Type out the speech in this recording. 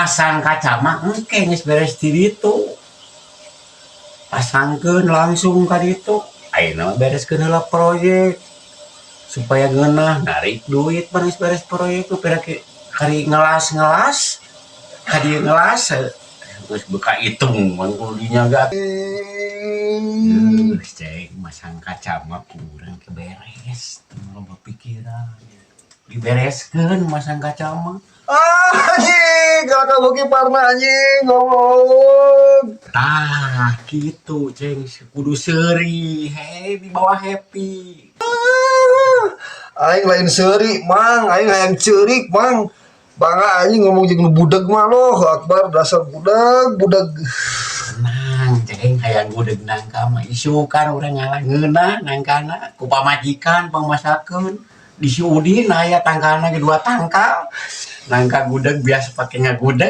Pasang kaca mah engke geus beres di ditu. Pasangkeun langsung ka ditu. Ayeuna mah bereskeun heula proyek supaya ngeunah narik duit. Beres beres proyek tuh pira kari ngelas-ngelas ka dieu, ngelas geus buka hitung mun kudu ga. Ceng, masang kaca mah kurang keberes, loba pikiran. Dibereskeun masang kaca mah. Ah, anjing, kalau kamu kiparna, anjing, goblok. Tah, gitu, Ceng, kudu seuri, hei di bawah happy. Aing lain seuri, Mang, aing hayang ceurik, Mang. Bangga anjing ngomong jeung nu budeg mah loh, akbar dasar budak, budak. Tenang, Ceng, hayang gudeg nangka mah isukan urang ngalah ngeunah nangkana ku pamajikan pangmasakeun. Di si Udin aya tangkalna ge dua tangkal. Nangka gudeg biasa pake ngagudeg.